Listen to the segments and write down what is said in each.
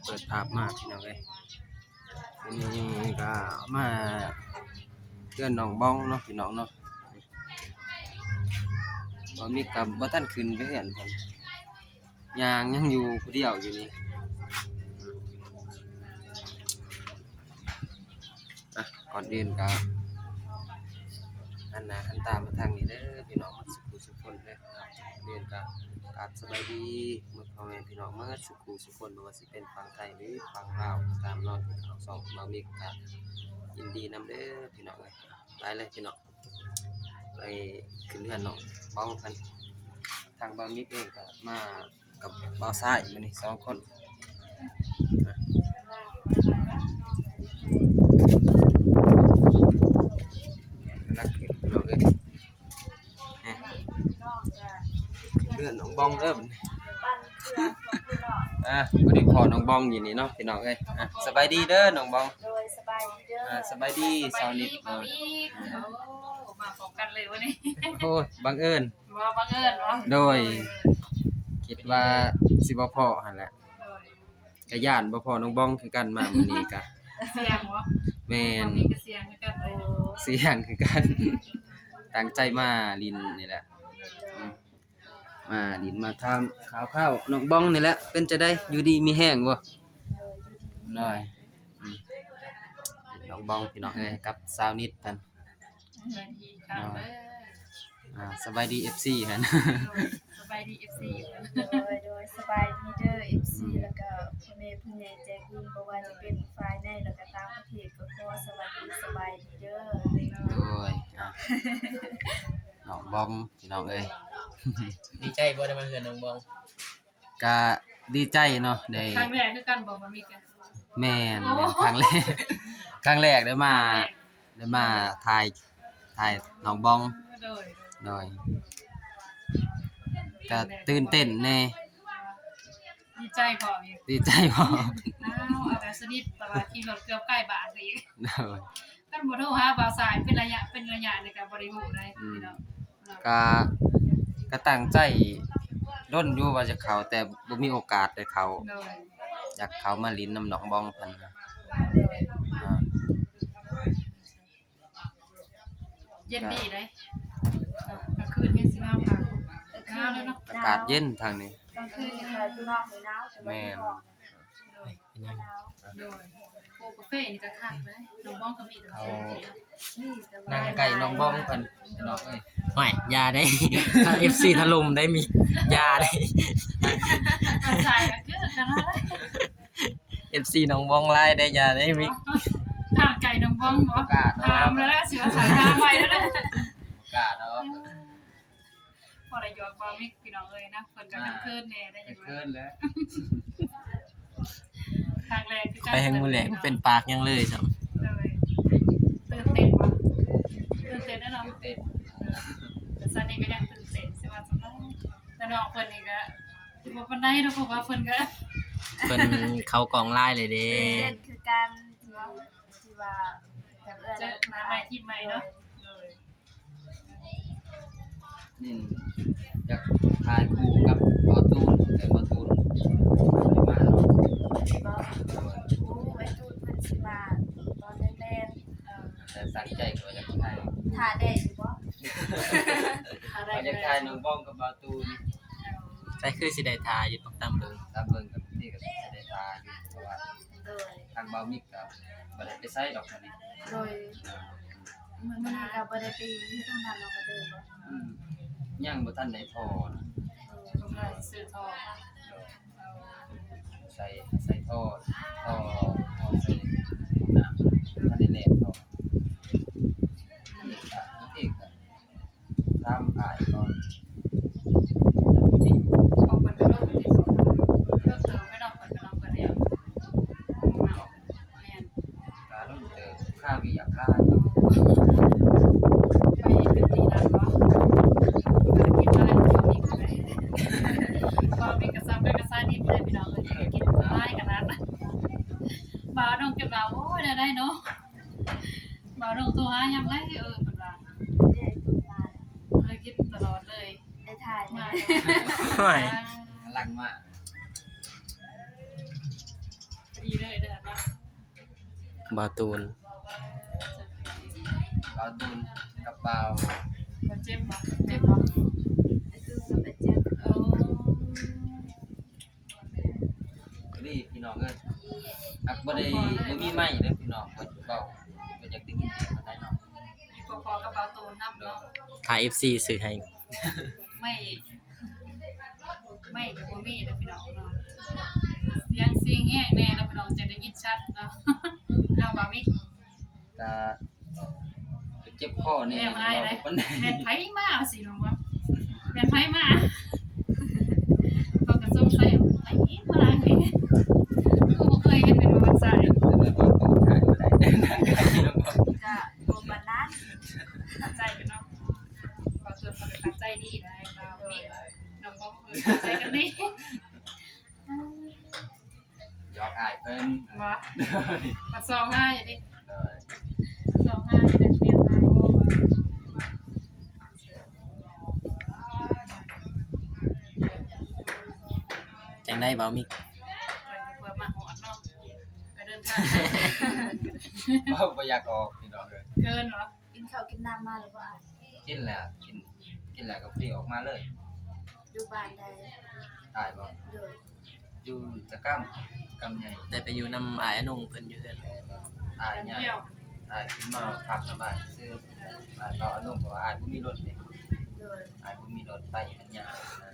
ເປີດພາບມາພີ່ນ້ອງເອີຍ. ມື້ນີ້ກະມາເຮືອນນ້ອງບອງເນາະພີ່ນ້ອງເນາະ. ບ່າວມິກກະບໍ່ທັນຂຶ້ນໄປເຮືອນເພິ່ນ ຍ່າງຍັງຢູ່ຜູ້ດຽວຢູ່ນີ້. ອ່ະ ກ່ອນອື່ນກະຫັນໜ້າຫັນຕາມາທາງນີ້ເດີພີ່ນ້ອງ ໝົດສູ່ຜູ້ສູ່ຄົນເດີ. ກ່ອນອື່ນກະກາບສະບາຍດີໝົດພໍ່ແມ່ພີ່ນ້ອງໝົດສູ່ຜູ້ສູ່ຄົນ ບໍ່ວ່າຊິເປັນຝັ່ງໄທ ຫຼື ຝັ່ງລາວກໍຕາມເນາະ. ທາງຊ່ອງບ່າວມິກກະຍິນດີນຳເດີພີ່ນ້ອງເອີຍ. ໄປເລີຍພີ່ນ້ອງ ໄປຂຶ້ນເຮືອນນ້ອງບອງກັນ. ທາງບ່າວມິກເອງກະມາ ກັບບ່າວຊາຍ ມື້ນີ້ສອງຄົນ ກຳລັງຂຶ້ນພີ່ນ້ອງເອີຍ. ເຮືອນນ້ອງບອງເດີ. ອ່າ ພໍດີພໍ້ນ້ອງບອງຢູ່ນີ້ເນາະພີ່ນ້ອງເອີຍ. ອ່າ ສະບາຍດີເດີນ້ອງບອງ. ໂດຍ ສະບາຍດີເດີ. ອ່າ ສະບາຍດີສາວນິດ. ໂອ້ ມາພ້ອມກັນເລີຍວັນນີ້. ໂອ້ຍ ບັງເອີນ. ບໍ່ ບັງເອີນບໍ່? ໂດຍ ຄິດວ່າຊິບໍ່ພໍ້ຫັ້ນແຫຼະ. ໂດຍ ກະຢ້ານບໍ່ພໍ້ນ້ອງບອງຄືກັນ ມາມື້ນີ້ກະ ສ່ຽງບໍ່? ແມ່ນ ມີກະສ່ຽງຄືກັນ. ໂອ້ ສ່ຽງຄືກັນ ຕັ້ງໃຈມາຫຼິ້ນນີ້ແຫຼະ. ອືມ ມາຫຼິ້ນມາຖາມຂ່າວໆນ້ອງບອງນີ້ແຫຼະ. ເປັນຈັ່ງໃດ ຢູ່ດີມີແຮງບໍ່? ໂດຍ ອືມ ນ້ອງບອງພີ່ນ້ອງເອີຍ ກັບສາວນິດເພິ່ນ. ສະບາຍດີອີກຄັ້ງເດີ. ອ່າ ສະບາຍດີເອັຟຊີຫັ້ນ. ໂດຍ ສະບາຍດີເອັຟຊີ. ໂດຍ ໂດຍ ສະບາຍດີເດີເອັຟຊີ ອືມ ແລ້ວກະພໍ່ແມ່ຜູ້ໃຫຍ່ໃຈບຸນ ບໍ່ວ່າຈະເປັນຝ່າຍໃນ ແລ້ວກະຕ່າງປະເທດ ກໍຂໍສະຫວັດດີສະບາຍດີເດີ. ໂດຍ ອ່າ ນ້ອງບອງພີ່ນ້ອງເອີຍ. ດີໃຈບໍ່ໄດ້ມາເຮືອນນ້ອງບອງ? ກະດີໃຈເນາະ ໄດ້ ຄັ້ງແລກຄືກັນບໍ່ ບໍ່ມີກະ? ແມ່ນ ໂອ້ ແມ່ນ ຄັ້ງແລກ ຄັ້ງແລກໄດ້ມາ ໄດ້ມາຖ່າຍ ຖ່າຍນ້ອງບອງ. ໂດຍ ໂດຍ ກະຕື່ນເຕັ້ນແດ່. ດີໃຈບໍ່? ດີໃຈບໍ່? ອ້າວ ເອົາແບບສະໜິດ ແຕ່ວ່າຂີ່ລົດເກືອບໃກ້ບ້ານອີກ. ໂດຍ ຄັນບໍ່ໂທຫາບ່າວຊາຍເປັນໄລຍະ ເປັນໄລຍະນີ້ກະບໍ່ໄດ້ຮູ້ໃດ໋ ອືມ ພີ່ນ້ອງ. ກະ ກະຕັ້ງໃຈດົນຢູ່ວ່າຈະເຂົ້າ ແຕ່ບໍ່ມີໂອກາດໄດ້ເຂົ້າ. ໂດຍ ຢາກເຂົ້າມາຫຼິ້ນນຳນ້ອງບອງເພິ່ນນະ. ອ່າ ເຢັນດີເດ້ ກະ ກາງຄືນແຮງຊິໜາວຄັກ. ໜາວເລີຍເນາະ ອາກາດເຢັນທາງນີ້. ກາງຄືນນີ້ກະຢູ່ນອກນີ້ໜາວ. ແມ່ນ ໂດຍ ໂດຍ ໂອ້ ກາເຟນີ້ກະຄັກເດ້ ນ້ອງບອງກະມີກາເຟ. ນັ່ງໃກ້ນ້ອງບອງເພິ່ນພີ່ນ້ອງເອີຍ. ຫ້ວຍ ຢ່າເດ້ ຖ້າເອັຟຊີຖະຫຼົ່ມໄດ້ມິກ ຢ່າເດ້. ສາຍກະຄືກັນເນາະ ເອັຟຊີນ້ອງບອງຫຼາຍເດ້ ຢ່າເດ້ມິກ. ຫ່າງໄກນ້ອງບອງບໍ່? ຖາມແລ້ວ ຊິວ່າສາຍ ຖາມໄປແລ້ວເດີ. ບໍ່ກ້າເນາະ. ພໍໄດ້ຢອກບ່າວມິກພີ່ນ້ອງເອີຍນະ ເພິ່ນກະເຂີນໆແດ່ ໄດ້ຫຍັງ ເຂີນແຫຼະ. ຄັ້ງແລກຄືກັນ ໄປແຮງມື້ແລກ ເປັນປາກຫຍັງເລີຍຊ້ຳ. ໂດຍ ຕື່ນເຕັ້ນບໍ່? ຕື່ນເຕັ້ນແນ່ນອນ ຕື່ນເຕັ້ນ. ແຕ່ຊາວນີ້ກະຍັງຕື່ນເຕັ້ນ ຊິວ່າຊັ້ນເນາະ. ແຕ່ນ້ອງເພິ່ນນີ້ກະບໍ່ປານໃດດອກ ເພາະວ່າເພິ່ນກະ ເພິ່ນເຂົ້າກອງຫຼາຍເລີຍເດ້. ຕື່ນເຕັ້ນຄືກັນ ທີ່ວ່າ ທີ່ວ່າ ເຈີໜ້າໃໝ່ທີມໃໝ່ເນາະ. ໂດຍ ນີ້ຢາກຖ່າຍຄູ່ກັບບ່າວຕູນ ແຕ່ບ່າວຕູນບໍ່ໄດ້ມາເນາະ. ບໍ່ ໂອ້ ອ້າຍຕູນເພິ່ນຊິມາຕອນແລງໆ. ເອີ ແຕ່ຕັ້ງໃຈກະວ່າຢາກຖ່າຍ. ຖ້າໄດ້ຢູ່ບໍ່? ຖ້າໄດ້ ຢາກຖ່າຍນ້ອງບອງກັບບ່າວຕູນ. ໃສຄືຊິໄດ້ຖ່າຍຢູ່ ຕ້ອງຕາມເບິ່ງ ຕາມເບິ່ງກັນ ນີ້ກະຊິໄດ້ຖ່າຍຢູ່ ເພາະວ່າ ໂດຍ ທາງບ່າວມິກກະບໍ່ໄດ້ໄປໃສດອກມື້ນີ້. ໂດຍ ອ່າ ມື້ນີ້ກະບໍ່ໄດ້ໄປເຮັດໂຮງງານເນາະ ກະເດີນບໍ່? ອືມ ຍັງບໍ່ທັນໄດ້ທໍ່ນະ. ໂດຍ ກຳລັງຊື້ທໍ່. ໂດຍ ໃສ່ ໃສ່ທໍ່ ທໍ່ ທໍ່ໃສ່ນ້ຳ ບໍ່ທັນໄດ້ແລ່ນທໍ່. ນີ້ກະ ນີ້ກະ ຖາມອ້າຍກ່ອນ. ຂອງເພິ່ນກະລົດຕິດລົດເຕີມໄປເນາະ ເພິ່ນກະລັງເປີດແອວ. ແມ່ນ ກະລົດເຕີມ ຄາວຽກຄາ ໄປເປັນປີແລ້ວເນາະ. ກະຄິດວ່າບໍ່ມີກະໄດ້ ບໍ່ມີກະຊ້ຳກັນກະຊານິດເລີຍພີ່ນ້ອງເອີຍ. ກິນຫຼາຍຂະໜາດ ບ່າວນ້ອງຈົນວ່າ ໂອ້ຍ ແນວໃດເນາະ. ບ່າວນ້ອງໂທຫາຍາມໃດ ເອີ ເພິ່ນວ່າ ເລີຍຄິດຕະຫຼອດເລີຍ ໄດ້ຖ່າຍມາ. ໂອ້ຍ ກຳລັງມາ. ບ່າວຕູນ ບ່າວຕູນກັບບ່າວ ບໍ່ເຈັບບໍ່? ເຈັບບໍ່? ໄອ້ຕູ້ກັບໄອ້ແຈັບ ໂອ້ ດີພີ່ນ້ອງເອີຍ ຫາກບໍ່ໄດ້ ບໍ່ມີໄມເດີພີ່ນ້ອງ ເພິ່ນເວົ້າ ເພິ່ນຢາກໄດ້ຍິນເສຍງປານໃດເນາະ ມີພໍ່ໆກັບບ່າວຕູນນຳເນາະ ຖ້າເອັຟຊີຊື້ໃຫ້ ໄມ ໄມກໍບໍ່ມີເດີພີ່ນ້ອງເນາະ ສຽງ ສຽງແຮງແດ່ເນາະພີ່ນ້ອງ ຈັ່ງໄດ້ຍິນຊັດເນາະ ເອົາ ບ່າວມິກ ກະເຈັບຄໍແດ່ ແມ່ນໃຜມາຊິນ້ອງວ່າ ແມ່ນໃຜມາ ເຂົາກໍສົງໄສວ່າ ໃຜມາແດ່ ຄືບໍ່ເຄີຍເຫັນເປັນປະຫວັດສາດ ແຕ່ວ່າຕົວຖ່າຍບໍ່ໄດ້ ນັ່ງໄກເນາະ ກະບໍ່ປານນັ້ນ ໃຈເນາະ ບໍ່ຕົວເຂົາກໍຕັ້ງໃຈດີໄດ໋ ບ່າວມິກ ນ້ອງບອມເພິ່ນຕັ້ງໃຈກັນດີ. ຢອກອ້າຍເພິ່ນ ບໍ່ ໂດຍ ມາສ່ອງຫາຢູ່ເດ້ ໂດຍ ສ່ອງຫາຢູ່ເດ້ ຈັ່ງໃດບ່າວມິກ ເພິ່ນເພື່ອມາຮອດເນາະ ກະເດີນທາງໄກ ເວົ້າບໍ່ຢາກອອກພີ່ນ້ອງເອີຍ ເຂີນບໍ່? ກິນເຂົ້າກິນນ້ຳມາແລ້ວບໍ່ອ້າຍ? ກິນແລ້ວ ກິນ ກິນແລ້ວກໍພໍດີອອກມາເລີຍ ຢູ່ບ້ານໃດ? ອ້າຍບໍ່? ໂດຍ ຢູ່ຕະກຳ ກຳໃຫຍ່ ໄດ້ໄປຢູ່ນຳອ້າຍອານົງເພິ່ນຢູ່ເຮືອນ ອ້າຍໃຫຍ່ ອ້າຍຂຶ້ນມາພັກນຳອ້າຍຊື່ ອ້າຍເວົ້າອານົງ ເພາະວ່າອ້າຍບໍ່ມີລົດເດ້ ໂດຍ ອ້າຍບໍ່ມີລົດໄປມັນຍາກນະ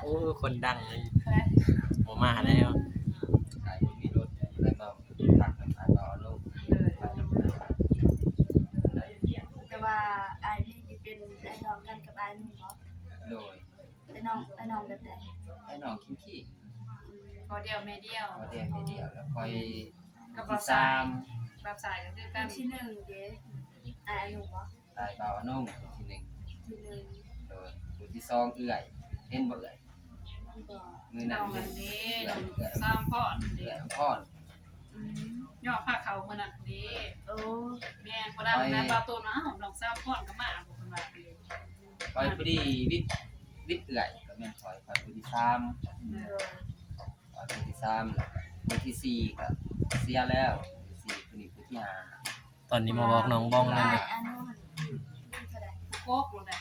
ໂອ້ ຄົນດັງເລີຍ ບໍ່ມາແລ້ວ ອ້າຍບໍ່ມີລົດ ໄດ້ມາ ພັກນຳອ້າຍເວົ້າອານົງ ໂດຍ ແຕ່ວ່າອ້າຍນີ້ເປັນອ້າຍນ້ອງກັນກັບອ້າຍໜຸ່ມບໍ່? ໂດຍ ອ້າຍນ້ອງ ອ້າຍນ້ອງແບບໃດ? ອ້າຍນ້ອງຄີງໆ ພໍ່ດຽວແມ່ດຽວ ພໍ່ດຽວແມ່ດຽວ ແລ້ວຂ້ອຍກັບບ່າວຊາຍ ບ່າວຊາຍກໍຄືກັນ ຄົນທີໜຶ່ງເດ້ ອ້າຍໜຸ່ມບໍ່? ອ້າຍບ່າວອານົງ ຄົນທີໜຶ່ງ ທີໜຶ່ງ ໂດຍ ຄົນທີສອງເອື້ອຍ ເຫັນບໍ່ເອື້ອຍ? ບໍ່ ມື້ນັ້ນເດ້ ເອື້ອຍ ເອື້ອຍ ສາວອຳພອນ ເອື້ອຍອຳພອນ ອືມ ຍ້ອນພາເຂົ້າມື້ນັ້ນເດ້ ໂອ້ ແມ່ນ ບໍ່ໄດ້ ແມ່ນບ່າວໂຕນວ່າ ອ້າວ ນ້ອງສາວອຳພອນກໍມາ ເພິ່ນວ່າ ຂ້ອຍພໍດີວິດ ວິດເອື້ອຍ ກໍແມ່ນຂ້ອຍ ຂ້ອຍຜູ້ທີສາມ ໂດຍ ຂ້ອຍຜູ້ທີສາມ ແລ້ວກໍຜູ້ທີສີ່ກໍເສຍແລ້ວ ຜູ້ທີສີ່ ຜູ້ນີ້ຜູ້ທີຫ້າ ຕອນນີ້ມາບອກນ້ອງບອງແລ້ວ ອ້າຍອານຸຫັ້ນ ຜູ້ທີເທົ່າໃດ? ຜູ້ກົກໂລດໃດ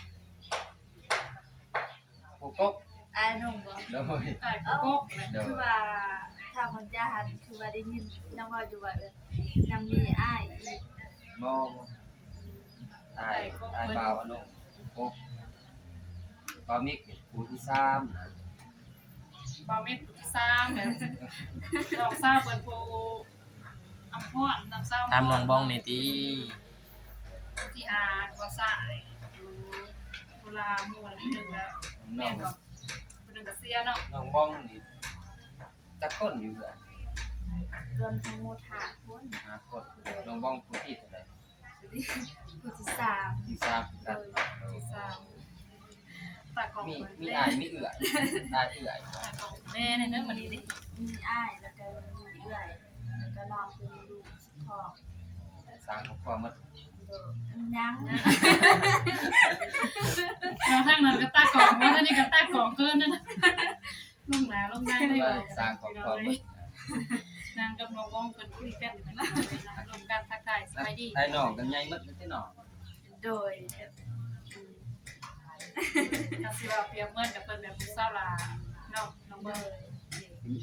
ຜູ້ກົກ ອ້າຍອານຸບໍ? ໂດຍ ອ້າຍຜູ້ກົກ ໂດຍ ຄືວ່າທາງຄົນຈາຫັ້ນ ຄືວ່າໄດ້ຍິນນາງເວົ້າຢູ່ວ່າ ເອີ ຍັງມີອ້າຍອີກ ບໍ່ ອ້າຍ ອ້າຍບ່າວອານຸຜູ້ກົກ ບ່າວມິກຜູ້ທີສາມນະ ບ່າວມິກຜູ້ທີສາມ ແລ້ວນ້ອງສາວເພິ່ນຜູ້ ອຳພອນ ນ້ອງສາວ ຖາມນ້ອງບອງແດ່ຕິ ຜູ້ທີຫ້າ ບໍ່ຊາຍ ຢູ່ຄົນລະໝູ່ ຜູ້ໜຶ່ງກໍ ແມ່ນບໍ່? ຜູ້ໜຶ່ງກໍເສຍເນາະ ນ້ອງບອງນີ້ຈັກຄົນຢູ່ເຮືອນ? ລວມທັງໝົດຫ້າຄົນ ຫ້າຄົນ ນ້ອງບອງຜູ້ທີເທົ່າໃດ? ຜູ້ທີສາມ ທີສາມຄືກັນ ໂດຍ ທີສາມ ຕາກອງ ມີ ມີອ້າຍມີເອື້ອຍ ອ້າຍເອື້ອຍ ຕາກອງແມ່ນເດີ ມື້ນີ້ເດ້ ມີອ້າຍ ແລ້ວກໍມີເອື້ອຍ ແລ້ວກໍນ້ອງເປັນລູກສຸດທ້ອງ ສ້າງຄອບຄົວໝົດ ໂດຍ ຍັງ ທາງນັ້ນກໍຕາກອງ ທາງນີ້ກໍຕາກອງຄືກັນນັ້ນນະ. ລົງໜ້າລົງນາເລີຍ ສ້າງຄອບຄົວໝົດ ນາງກັບນ້ອງວອງເພິ່ນຄຸຍກັນ ລົມກັນທັກທາຍສະບາຍດີ ໄທນ້ອງກັນໃຫຍ່ໝົດແລ້ວຕິນ້ອງ ໂດຍ ອືມ ກໍຊິວ່າປຽບເໝືອນກັບເພິ່ນແບບຜູ້ສາວຫຼ້າເນາະ ນ້ອງເບີ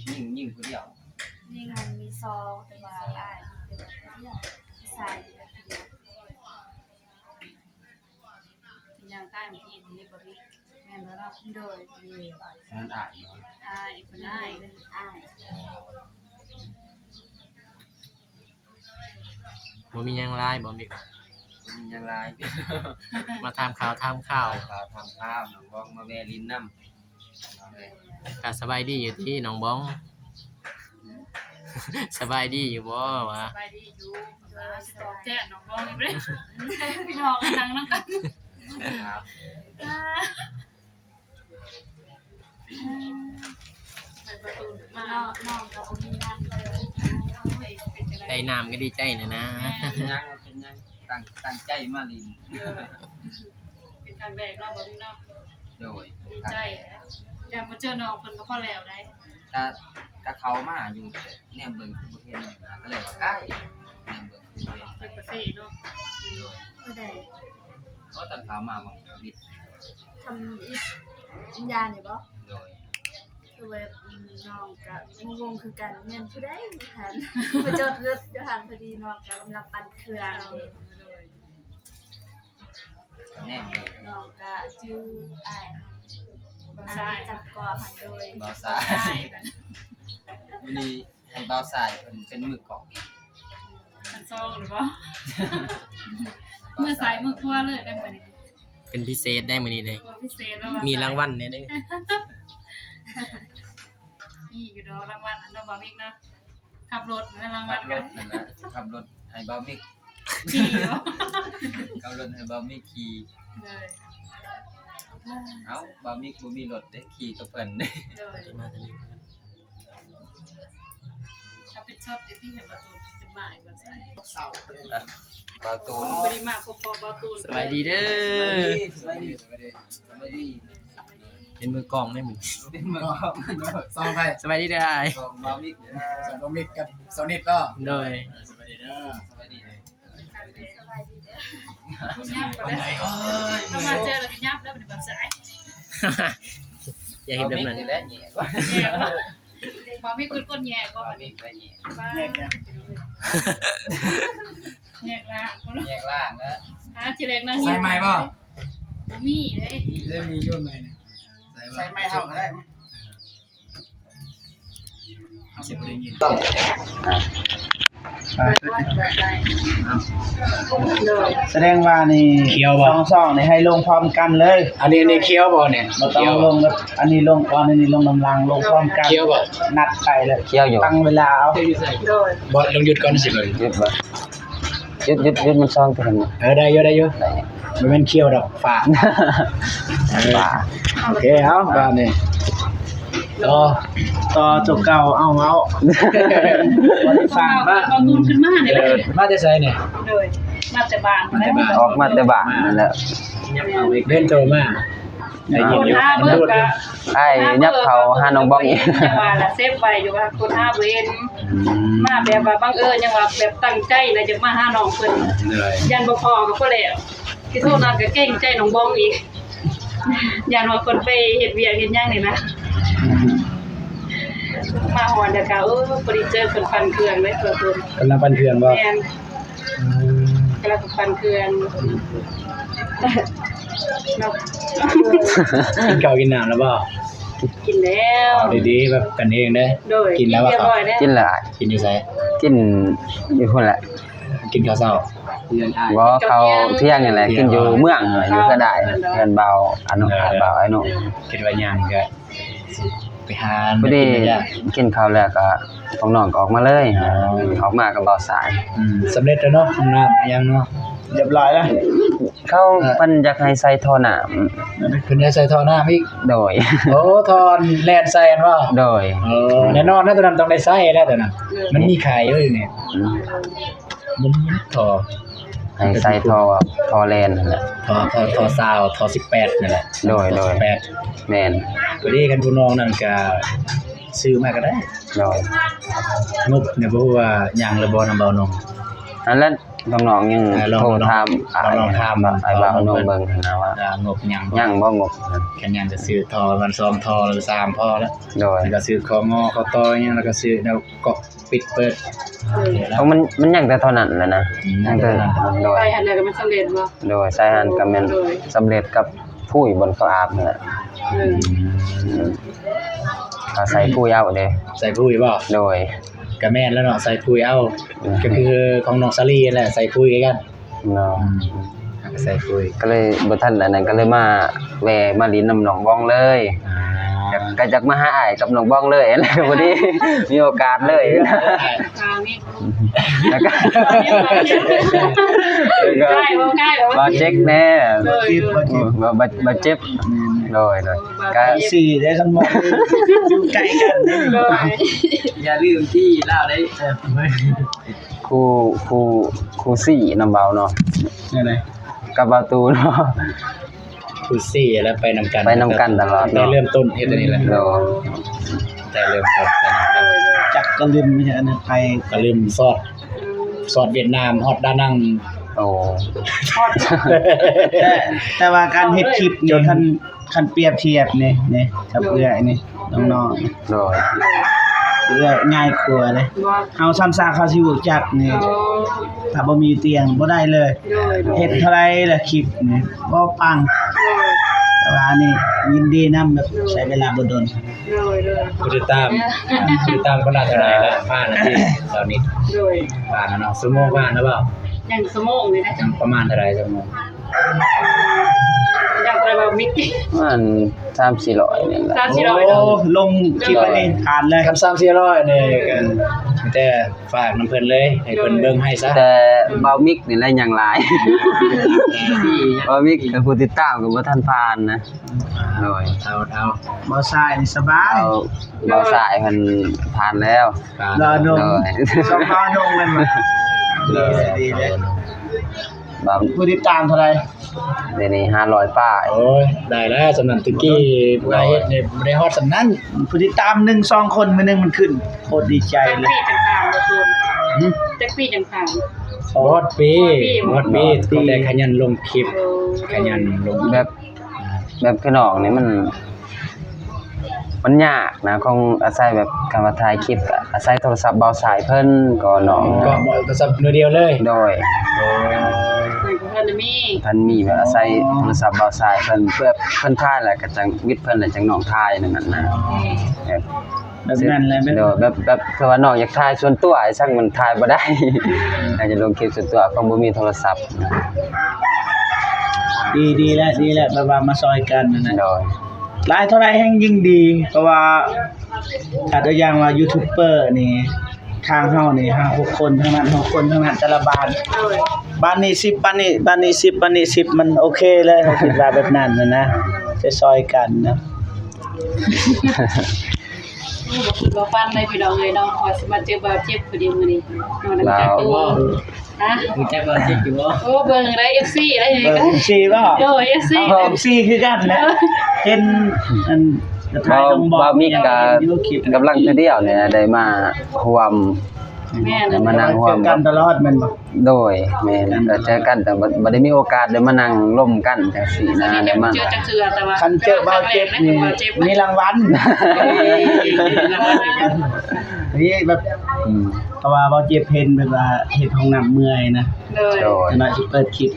ຍິງ ຍິງຜູ້ດຽວ ຍິງມັນມີສອງ ແຕ່ວ່າອ້າຍເປັນຜູ້ດຽວ ຜູ້ຊາຍເປັນຜູ້ດຽວ. ຍ່າງໃຕ້ເມື່ອກີ້ນີ້ບໍ່ມີ ແມ່ນບໍ່ເນາະ? ໂດຍ ນັ້ນອ້າຍເນາະ ອ້າຍ ເພິ່ນອ້າຍ ອ້າຍ ບໍ່ມີຫຍັງຫຼາຍບໍ່ມິກ? ບໍ່ມີຫຍັງຫຼາຍ ມາຖາມຂ່າວ ຖາມຂ່າວ ຖາມຂ່າວ ຖາມຂ່າວ ນ້ອງບອງມາແວ່ຫຼິ້ນນຳ. ກະສະບາຍດີຢູ່ຕິນ້ອງບອງ? ສະບາຍດີຢູ່ບໍ່ວະ? ສະບາຍດີຢູ່ ເອີ ຊິຕອບແທນນ້ອງບອງອີກເດ້ ພີ່ນ້ອງນັ່ງນຳກັນ ເນາະ ນ້ອງກໍບໍ່ມີນ້ຳເລີຍ ໄດ້ນ້ຳກໍດີໃຈແລ້ວນະ ເປັນຫຍັງ ເປັນຫຍັງ ຕັ້ງ ຕັ້ງໃຈມາຫຼິ້ນ ເອີ ເປັນຄັ້ງແລກເນາະ ບໍ່ມີເນາະ ໂດຍ ດີໃຈ ຢ້ານບໍ່ເຈີນ້ອງເພິ່ນກໍພໍແລ້ວໄດ໋ ກະ ກ ເຂົ້າມາຢູ່ ແຕ່ແນມເບິ່ງຄືບໍ່ເຫັນ ກໍເລີຍວ່າໃກ້ ແນມເບິ່ງຄືບໍ່ເຫັນ ເປັນປະເສເນາະ. ໂດຍ ເທົ່າໃດ ເພາະຕອນເຂົ້າມາບັກວິດ ທຳອິດວິນຍານນີ້ບໍ? ໂດຍ ຄືແບບ ອືມ ນ້ອງກໍງົງໆຄືກັນ ແມ່ນຜູ້ໃດຫັ້ນ ໄປຈອດລົດຢູ່ຫັ້ນ ພໍດີນ້ອງກໍກຳລັງປັ່ນເຄື່ອງ. ແນມເບິ່ງ ນ້ອງກະຈື່ອ້າຍ ບ່າວຊາຍ ຈັບກອງຫັ້ນ ໂດຍ ບ່າວຊາຍ ມື້ນີ້ໃຫ້ບ່າວຊາຍເພິ່ນເປັນມືກ້ອງ ຄັນຊອງຫຼືບໍ່? ມືຊ້າຍມືຂວາເລີຍໄດ໋ມື້ນີ້ ເປັນພິເສດໄດ໋ມື້ນີ້ເດ້ ເປັນພິເສດແລ້ວ ມີລາງວັນແດ່ເດ້. ມີຢູ່ດອກລາງວັນເນາະ ບ່າວມິກເນາະ. ຂັບລົດນະ ລາງວັນ ຂັບລົດນັ້ນແຫຼະ ຂັບລົດໃຫ້ບ່າວມິກຂີ່ ຂັບລົດໃຫ້ບ່າວມິກຂີ່. ໂດຍ ເອົ້າ ບ່າວມິກບໍ່ມີລົດເດ້ ຂີ່ກັບເພິ່ນເດ້. ໂດຍ ຮັບຜິດຊອບເດ້ ທີ່ໃຫ້ບ່າວຕູນຈະມາອີກ ບ່າວຊາຍ ບ່າວຕູນ ບໍ່ໄດ້ມາພໍ ບ່າວຕູນ. ສະບາຍດີເດີ ສະບາຍດີ ສະບາຍດີ. ເປັນມືກ້ອງໄດ້ມື້ນີ້ ເປັນມືກ້ອງ ສອງໃຜ? ສະບາຍດີເດີອ້າຍ ສອງບ່າວມິກ ສອງບ່າວມິກກັບສາວນິດເນາະ. ໂດຍ ສະບາຍດີເດີ ສະບາຍດີເດີ. ສະບາຍດີເດີ ເຂົ້າມາເຈີແລ້ວກໍຫຍັບແລ້ວ ບໍ່ໄດ້ປານໃດ ຢ່າເຮັດແບບນັ້ນ ແຍກບໍ່? ບໍ່ມີຄົນແຍກບໍ່? ບໍ່ມີຄົນແຍກ ແຍກ ແຍກລ້າງ ແຍກລ້າງເດີ. ຫາທີແລກນາງ ໃສ່ໃໝ່ບໍ່? ບໍ່ມີເດ້ ເດ້ ມີຢູ່ໃໝ່ນີ້ ໃສ່ໃໝ່ເຮົາກໍໄດ້. ເຮົາຊິບໍ່ໄດ້ຍິນ ສະແດງວ່ານີ້ ຂຽວບໍ່? ສອງຊ່ອງນີ້ໃຫ້ລົງພ້ອມກັນເລີຍ. ອັນນີ້ ອັນນີ້ຂຽວບໍ່ນີ້? ບໍ່ຕ້ອງລົງ ອັນນີ້ລົງກ່ອນ ອັນນີ້ລົງນຳຫຼັງ ລົງພ້ອມກັນ ຂຽວບໍ່? ນັດໄປເລີຍ ຂຽວຢູ່ ຕັ້ງເວລາເອົາ. ໂດຍ ບໍ່ ຕ້ອງຢຸດກ່ອນຊິເບິ່ງ ຢຸດບໍ່? ຢຸດ ຢຸດ ຢຸດ ມັນຊ່ອງຕົວນັ້ນ. ເອີ ໄດ້ຢູ່ ໄດ້ຢູ່ ໄດ້ຢູ່ ບໍ່ແມ່ນຂຽວດອກ ຝາກ ຝາກ. ໂອເຄ ເອົາ ບາດນີ້ ຕໍ່ ຕໍ່ຕົວເກົ່າ ເອົາ ເອົາ ຝາກ ບາດ ເອົາຕູນຂຶ້ນມານີ້ ເອີ ມາແຕ່ໃສນີ້? ໂດຍ ມາແຕ່ບ້ານ ມາແຕ່ບ້ານ ອອກມາແຕ່ບ້ານນັ້ນແຫຼະ ເດີນໂຕມາ. ໄດ້ຍິນຢູ່ ຄົນຫາເບິ່ງກະ ອ້າຍຫຍັບເຂົ້າຫານ້ອງບອງອີກ ຈັ່ງວ່າລະ ເຊບໄວ້ຢູ່ວ່າຄົນຫາບໍ່ເຫັນ ອືມ ມາແບບວ່າບັງເອີນ ຍັງວ່າແບບຕັ້ງໃຈນະ ຢາກມາຫານ້ອງເພິ່ນ ໂດຍ ຢ້ານບໍ່ພໍກໍພໍແລ້ວ ຊິໂທນັດກໍເກງໃຈນ້ອງບອງອີກ ຢ້ານວ່າເພິ່ນໄປເຮັດວຽກເຮັດຫຍັງນີ້ນະ ມາຮອດແລ້ວກໍ ເອີ ພໍດີເຈີເພິ່ນປັ່ນເຄື່ອງເດ້ ເພິ່ນ ກຳລັງປັ່ນເຄື່ອງບໍ່? ແມ່ນ. ອືມ ກຳລັງປັ່ນເຄື່ອງເນາະ. ກິນເຂົ້າກິນນ້ຳແລ້ວບໍ່? ກິນແລ້ວ. ເອົາດີໆ ແບບກັນເອງເດ້. ໂດຍ ກິນແລ້ວບໍ່? ກິນຮຽບຮ້ອຍແລ້ວ. ກິນແລ້ວ. ກິນຢູ່ໃສ? ກິນຢູ່ພຸ້ນແຫຼະ. ກິນເຂົ້າເຊົ້າ? ບໍ່ ເຂົ້າທ່ຽງນີ້ແຫຼະ ກິນຢູ່ເມືອງ ຢູ່ເຮືອນອ້າຍ ເຮືອນບ່າວອານຸ ເອີ ບ່າວອານຸ. ຄິດວ່າຍ່າງກະ ໄປຫາ ພໍດີກິນເຂົ້າແລ້ວກໍພວກນ້ອງກໍອອກມາເລີຍ ອໍ ອອກມາກັບບ່າວຊາຍ. ອືມ ສຳເລັດແລ້ວເນາະ ຫ້ອງນ້ຳຫຍັງເນາະ ຮຽບຮ້ອຍແລ້ວ. ເຂົາ ເອີ ເພິ່ນຢາກໃຫ້ໃສ່ທໍ່ນ້ຳ ເພິ່ນຢາກໃສ່ທໍ່ນ້ຳອີກ. ໂດຍ ໂອ້ ທໍ່ແລ່ນໃສ່ຫັ້ນບໍ່? ໂດຍ ເອີ ແນ່ນອນແລ້ວ ໂຕນັ້ນຕ້ອງໄດ້ໃຊ້ແລ້ວ ໂຕນັ້ນ ມັນມີຂາຍຢູ່ນີ້. ອືມ ບໍ່ມີທໍ່ ໃຫ້ໃສ່ທໍ່ ທໍ່ແລ່ນຫັ້ນແຫຼະ ທໍ່ ທໍ່ ທໍ່ຊາວ ທໍ່ສິບແປດນັ້ນແຫຼະ. ໂດຍ ໂດຍ ແປດ ແມ່ນ. ພໍດີຄັນຜູ້ນ້ອງນັ້ນກະຊື້ມາກໍໄດ້. ໂດຍ ງົບນີ້ບໍ່ຮູ້ວ່າຍັງຫຼືບໍ່ນຳບ່າວນົງ. ອັນນັ້ນນ້ອງໆຍັງ ເອີ ລອງ ໂທຖາມ ລອງ ລອງຖາມ ອ້າຍບ່າວນົງເບິ່ງຫັ້ນນະວ່າ ອ່າ ງົບຍັງບໍ່ ຍັງບໍ່ງົບ. ຄັນຍັງກໍຊື້ທໍ່ປະມານສອງທໍ່ ຫຼື ສາມພໍແລ້ວ. ໂດຍ ແລ້ວກໍຊື້ຂອງງໍ ຂອງຕໍ່ຫຍັງ ແລ້ວກໍຊື້ແນວ ກໍປິດເປີດ. ໂດຍ ເພາະມັນ ມັນຍັງແຕ່ທໍ່ນັ້ນແຫຼະນະ ອືມ ຍັງແຕ່ ຍັງແຕ່ທໍ່ນັ້ນ. ໂດຍ ໃສ່ຫັ້ນແລ້ວກໍມັນສຳເລັດບໍ່? ໂດຍ ໃສ່ຫັ້ນກໍແມ່ນ ໂດຍ ສຳເລັດກັບພຸ້ນບ່ອນເຂົາອາບຫັ້ນແຫຼະ. ອືມ ອືມ ເອົາໃສ່ພຸ້ນເອົາເດ້. ໃສ່ພຸ້ນບໍ່? ໂດຍ ກໍແມ່ນແລ້ວເນາະ ໃສ່ພຸ້ນເອົາ. ອືມ ກໍຄືຂອງນ້ອງສາລີຫັ້ນແຫຼະ ໃສ່ພຸ້ນຄືກັນ. ເນາະ ອືມ ໃສ່ປຸ້ຍ ກໍເລີຍບໍ່ທັນອັນນັ້ນ ກໍເລີຍມາແວ່ມາຫຼິ້ນນຳນ້ອງບອງເລີຍ. ອ່າ ກໍ ກໍຢາກມາຫາອ້າຍກັບນ້ອງບອງເລີຍ ແລ້ວກໍພໍດີມີໂອກາດເລີຍ. ອ່າ ມີ ແລ້ວກໍ ໃກ້ບໍ່ ໃກ້ບໍ່ ບາດເຈັບແນ່ ໂດຍ ໂດຍ ບາດ ບາດເຈັບ. ອືມ ໂດຍ ໂດຍ ບາດເຈັບ ກໍສີ່ເດ້ ຄັນໝໍຢູ່ໃກ້ກັນ. ໂດຍ ຢ່າລືມທີ່ລາວໄດ້ ເອີ ຄູ່ ຄູ່ ຄູ່ສີ່ນຳເບົາເນາະ. ແນວໃດ? ກັບເບົາຕູເນາະ ຄູ່ສີ່ແລ້ວໄປນຳກັນ ໄປນຳກັນຕະຫຼອດເນາະ ແຕ່ເລີ່ມຕົ້ນເຮັດອັນນີ້ແຫຼະ. ໂດຍ ແຕ່ເລີ່ມຕົ້ນໄປນຳກັນ. ຈັກກະລຶມ ອັນນັ້ນໄປ ກະລຶມຊອດ ຊອດຫວຽດນາມ ຮອດດານັງ. ໂອ້ ແຕ່ ແຕ່ວ່າການເຮັດຄລິບນີ້ ຄັນ ຄັນປຽບທຽບນີ້ ນີ້ກັບເອື້ອຍນີ້ ນ້ອງໆ ໂດຍ ເອື້ອຍງ່າຍກວ່າເດ້. ເຮົາຊ້ຳຊາເຂົາຊິຮູ້ຈັກນີ້ ຖ້າບໍ່ມີຕຽງບໍ່ໄດ້ເລີຍ. ໂດຍ ເຮັດເທົ່າໃດລະຄລິບນີ້ບໍ່ປັງ. ໂດຍ ແຕ່ວ່າອັນນີ້ຍິນດີນຳ ແບບໃຊ້ເວລາບໍ່ດົນ. ໂດຍ ໂດຍ ຜູ້ຕິດຕາມ ຜູ້ຕິດຕາມຄົນລະເທົ່າໃດລະ ຜ່ານລະຕິ ຕອນນີ້? ໂດຍ ຜ່ານລະເນາະ ຊົ່ວໂມງຜ່ານລະບໍ່? ຍັງຊົ່ວໂມງນີ້ນະ. ຍັງປະມານເທົ່າໃດຊົ່ວໂມງ? ຍັງປະມານ ປະມານສາມສີ່ຮ້ອຍນີ້ແຫຼະ. ສາມສີ່ຮ້ອຍ ໂອ້ ລົງຄລິບອັນນີ້ຜ່ານເລີຍ. ຄັນສາມສີ່ຮ້ອຍນີ້ກໍມີແຕ່ຝາກນຳເພິ່ນເລີຍ ໃຫ້ເພິ່ນເບິ່ງໃຫ້ຊະ. ແຕ່ບ່າວມິກນີ້ແຫຼະຍັງຫຼາຍ ບ່າວມິກ ຜູ້ຕິດຕາມກໍບໍ່ທັນຜ່ານນະ. ໂດຍ ເອົາ ເອົາ ບ່າວຊາຍນີ້ສະບາຍ ເອົາ ບ່າວຊາຍເພິ່ນຜ່ານແລ້ວ. ລໍໜຸ່ມ ໂດຍ ສອງລໍໜຸ່ມແມ່ນບໍ່? ໂດຍ ດີເດ້. ບ່າວ ຜູ້ຕິດຕາມເທົ່າໃດ? ດຽວນີ້ຫ້າຮ້ອຍປາຍ. ໂອ້ຍ ໄດ້ແລ້ວສ່ຳນັ້ນ ແຕ່ກີ້ ໂດຍ ວ່າເຮັດນີ້ບໍ່ໄດ້ຮອດສ່ຳນັ້ນ. ຜູ້ຕິດຕາມໜຶ່ງສອງຄົນ ມື້ໜຶ່ງມັນຂຶ້ນ ໂຄດດີໃຈເລີຍ. ຈັກປີຈັ່ງຜ່ານ? ຫື? ຈັກປີຈັ່ງຜ່ານ? ບໍ່ຮອດປີ ບໍ່ຮອດປີ ບໍ່ຮອດປີ ບໍ່ຮອດປີ ກໍແຕ່ຂະຫຍັນລົງຄລິບ. ໂອ້ ຂະຫຍັນລົງຄລິບ ແບບ ແບບຄືນ້ອງນີ້ມັນ ມັນຍາກນະ ຂອງອາໄສແບບ ຄັນວ່າຖ່າຍຄລິບກໍອາໄສໂທລະສັບບ່າວຊາຍເພິ່ນ ກໍນ້ອງ ກໍໂທລະສັບໜ່ວຍດຽວເລີຍ. ໂດຍ ໂອ້ ເພິ່ນບໍ່ທັນໄດ້ມີ ທັນມີ ແບບອາໄສໂທລະສັບບ່າວຊາຍເພິ່ນ ເພື່ອເພິ່ນຖ່າຍແລ້ວກໍຈັ່ງ ວິດເພິ່ນແລ້ວຈັ່ງນ້ອງຖ່າຍ ແນວນັ້ນນະ. ແບບ ແບບນັ້ນແຫຼະ ແບບ ໂດຍ ແບບ ແບບ ຄືວ່ານ້ອງຢາກຖ່າຍສ່ວນຕົວ ໄອ້ສັກມັນຖ່າຍບໍ່ໄດ້ ອືມ ຢາກຈະລົງຄລິບສ່ວນຕົວ ເພາະບໍ່ມີໂທລະສັບ. ດີ ດີແລ້ວ ດີແລ້ວ ແບບວ່າມາຊ່ອຍກັນຫັ້ນນະ. ໂດຍ ຫຼາຍເທົ່າໃດແຮ່ງຍິ່ງດີ ເພາະວ່າຖ້າຕົວຢ່າງວ່າຢູທູບເບີນີ້ ທາງເຮົານີ້ຫ້າຫົກຄົນທັງນັ້ນ ຫົກຄົນທັງນັ້ນ ແຕ່ລະບ້ານ ໂດຍ ບ້ານນີ້ສິບ ບ້ານນີ້ ບ້ານນີ້ສິບ ບ້ານນີ້ສິບ ມັນໂອເຄເລີຍ ເຮົາຄິດວ່າແບບນັ້ນນະ ຊ່ອຍໆກັນນະ. ໂອ້ ບໍ່ຄິດບໍ່ຝັນເລີຍພີ່ນ້ອງເອີຍເນາະ ວ່າຊິມາເຈີບ່າວເຈັບພໍດີມື້ນີ້ເນາະ. ຫຼາຍ ຮະ? ຮູ້ຈັກບ່າວເຈັບຢູ່ບໍ່? ໂອ້ ເບິ່ງໄດ້ ເອັຟຊີໄດ້ ເບິ່ງ ເອັຟຊີບໍ່? ໂດຍ ເອັຟຊີ ເອັຟຊີຄືກັນແຫຼະ ເຫັນອັນ ບ່າວ ບ່າວມິກກໍກຳລັງເທື່ອດຽວນີ້ແຫຼະ ໄດ້ມາຮ່ວມ ແມ່ນ ໄດ້ມານັ່ງຮ່ວມກັນຕະຫຼອດແມ່ນບໍ່? ໂດຍ ແມ່ນ ກໍເຈີກັນ ແຕ່ບໍ່ ບໍ່ໄດ້ມີໂອກາດໄດ້ມານັ່ງລົມກັນຈັ່ງຊີ້ນະ ໄດ້ມາ ເຈີຈັກເທື່ອ ແຕ່ວ່າ ຄັນເຈີບ່າວເຈັບນີ້ມີລາງວັນ ມີລາງວັນ ນີ້ແບບ ອືມ ເພາະວ່າບ່າວເຈັບເຫັນແບບວ່າເຮັດຫ້ອງນ້ຳເມື່ອຍນະ. ໂດຍ ໂດຍ ຈັກໜ້ອຍຊິເປີດຄລິບ